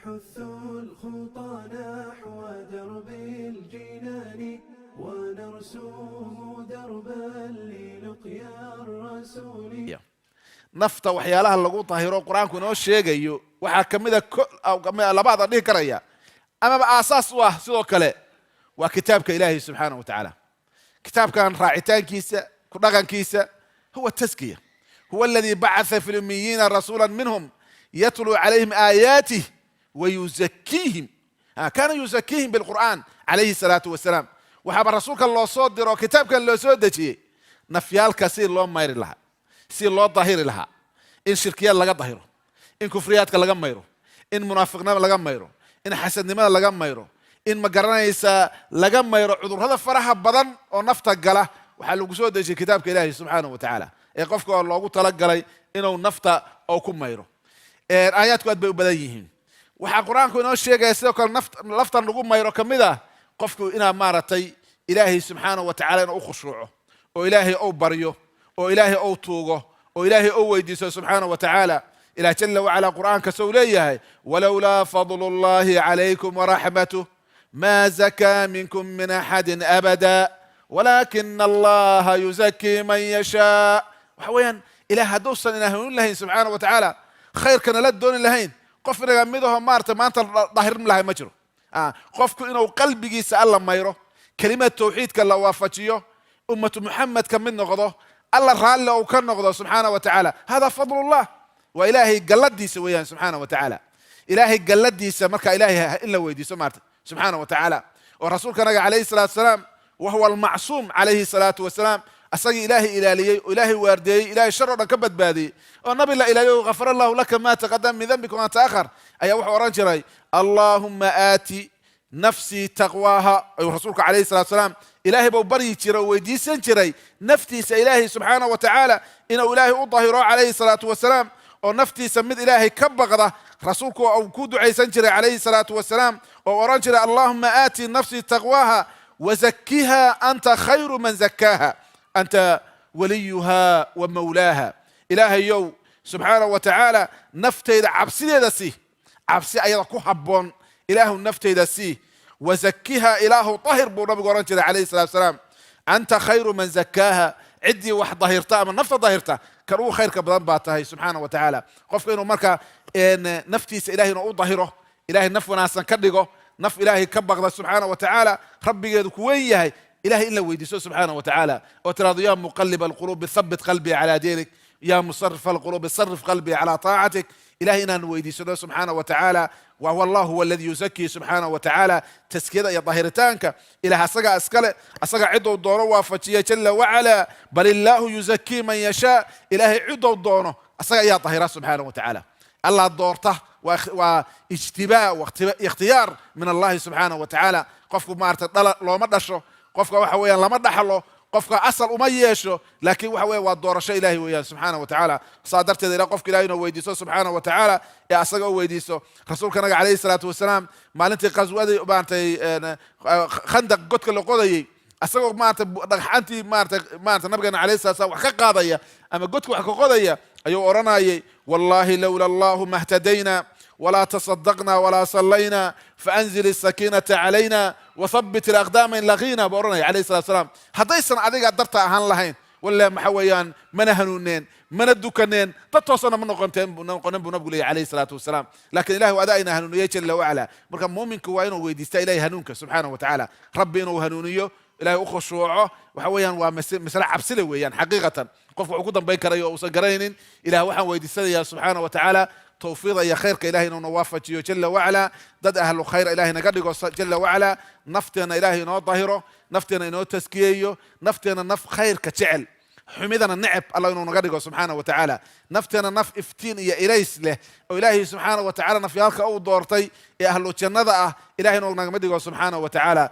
نحث الخطى نحو درب الجنان ونرسوم دربا للقيا الرسول. Nafta waxyaalaha lagu dahiro Qur-aanku inoo sheegayo waxaa kamida labaada dhihi karaya amaba aasaas u ah, sidoo kale waa kitaabka Ilaahay subxaanahu wa tacaala. Kitaabkan raacitaankiisa, ku dhaqankiisa huwa taskiya. Huwa aladii bacatha fi lummiyiina rasuula minhum yatluu calayhim aayaatih wayuzakiihim. Kaana yuzakiihim bilqur'an calayhi salaatu wasalaam. Waxaaba rasuulka loo soo diro, kitaabkan loo soo dejiyey, nafyaalka si loo mayri lahaa, si loo dahiri lahaa, in shirkiyaad laga dahiro, in kufriyaadka laga mayro, in munaafiqnimada laga mayro, in xasadnimada laga mayro, in, ma garanaysaa, laga mayro cudurrada faraha badan oo nafta gala. Waxaa lagu soo dejiyey kitaabka Ilaahi subxaanahu wa tacaala ee qofka oo loogu talagalay inuu nafta oo ku mayro. Aayaadku aad bay u badan yihiin. Waxaa Qur-aanku inoo sheegaya sidoo kale laftan lagu mayro ka mid ah qofku inaa maaragtay Ilaahay subxaanahu wa tacala inuu u khushuuco oo Ilaahay ou baryo oo Ilaahay ou tuugo oo Ilaahay ou weydiiso subxaanahu wa tacaala. Ilah jala wacala Qur'aanka sow leeyahay: "Walowlaa fadlu llahi calaykum waraxmatuh ma zakaa minkum min axadin abada walaakina Allaha yuzakii man yashaa." Waxa weeyaan, Ilah hadduusan ina hanuunin lahayn subxaana wa tacaala, khayrkana la dooni lahayn, qof inaga midaho maarata maanta dahirin lahay ma jiro. Qofku inuu qalbigiisa Alla mayro, kelimad tawxiidka la waafajiyo, ummatu Muxamed ka mid noqdo, Alla raalli uu ka noqdo subxaana wa tacaala, hada fadlullah, waa Ilaahay galladiisa weeyaan subxaana wa tacaala. Ilaahay galladiisa marka Ilaahay in la weydiiso maarta subxaana wa tacaala. Oo rasuulka naga calayhi salaatu wasalaam, wa huwa almacsuum calayhi salaatu wasalaam, asagii Ilaahay ilaaliyey oo Ilaahay waardeeyey, Ilahay shar oo dhan ka badbaadiyey, oo nabi la ilaaliyo, "Gafara Allahu laka ma taqadama min dambika wama ta'akhar", ayaa wuxuu odhan jiray: "Allahuma aati nafsii taqwaaha." Ayuu rasuulka calayhi salatu salaam Ilaahay buu baryi jiray oo weydiisan jiray naftiisa Ilaahay subxaanahu wa tacaala inuu Ilaahay u dahiro calayhi salaatu wasalaam, oo naftiisa mid Ilaahay ka baqda rasuulku uu ku ducaysan jiray calayhi salaatu wasalaam, oo odhan jiray: "Allahuma aati nafsii taqwaaha wazakiha anta khayru man zakaaha anta waliyuha wa mawlaaha." Ilaahayow subxaanahu wa tacaala naftayda cabsideeda sii, cabsi ayada ku habboon Ilaahu naftayda sii. "Wazakiha", Ilaahu dahir buu nabigu odhan jiray calayhi salatu wasalaam. "Anta khayru man zakaaha", ciddii wax dahirta ama nafta dahirta kan ugu khayrka badan baa tahay subxaana wa tacaala. Qofka inuu marka naftiisa Ilahay inuu u dahiro, Ilahay naf wanaagsan ka dhigo, naf Ilaahay ka baqda subxaana wa tacaala, rabbigeedu ku weyn yahay, Ilahay in la weydiiso subxaana wa tacaala oo tiraado: "Ya muqaliba alqulubi thabit qalbii calaa diinik, ya musarif alqulubi sarif qalbii calaa taacatik." Ilahay inaan weydiisano subxaana wa tacaala. Wallahu huwa aladi yuzakii subxaanahu wa tacaala. Taskiyada iyo dahiritaanka Ilah asagaa iskale, asagaa cidou doono waafajiya jala wacala. Bal illaahu yuzakii man yashaa. Ilaahay cidou doono asaga ayaa dahira subxaanahu wa tacaala. Allah doorta, waa ijtibaa, ikhtiyaar min Allahi subxaanahu wa tacaala. Qofku maarata dhala looma dhasho, qofka waxa weeyaan lama dhaxlo, qofka asal uma yeesho, laakiin waxa weya waa doorasho Ilahi weeyaan subxaana wa tacaala. Saa darteed ila qofka Ilahi inuu weydiiso subxaana wa tacaala ee asaga u weydiiso. Rasuulka naga calayhi salaatu wasalaam maalintii qaswadii maaragtay Khandaq, godka la qodayey, asagoo maarata dhagxantii maarata nabigeena calayhi salatu salam wax ka qaadaya ama godka wax ka qodaya ayuu odhanayay: "Wallahi lowla Allahu ma htadayna walaa tasadaqna walaa sallayna, faanzil isakiinata calayna wathabbit alaqdaama in laqiina", buu odhanaya calayhi salatu salaam. Haddaysan adiga darta ahaan lahayn, walle maxa weeyaan, mana hanuuneen, mana dukaneen, dad toosana ma noqonteen noqonen buu nabigu leeyahy calayhi salaatu wasalaam. Laakiin Ilahi adaa ina hanuuniyey jala wacala. Marka muuminku waa inuu weydiista Ilahay hanuunka subxaanahu wa tacaala, Rabbi inuu hanuuniyo, Ilahay u khushuuco. Waxa weeyaan waa masale cabsile weeyaan xaqiiqatan, qofku wuxuu ku dambayn karayo oo uusan garanaynin. Ilah waxaan weydiisanayaa subxaana wa tacaala tawfiiqa iyo khayrka Ilahay inuuna waafajiyo jala wacala, dad ahlu khayr Ilahay naga dhigo jala wacala, nafteenna Ilahay inoo dahiro, nafteena inoo taskiyeeyo, nafteena naf khayrka jecel, xumidana neceb Allah inuu naga dhigo subxaana wa tacaala, nafteena naf iftiin iyo ilays leh oo Ilaahay subxaana wa tacala nafyaalka uu doortay ee ahlu jannada ah Ilahay inuu nagama dhigo subxaana wa tacaala.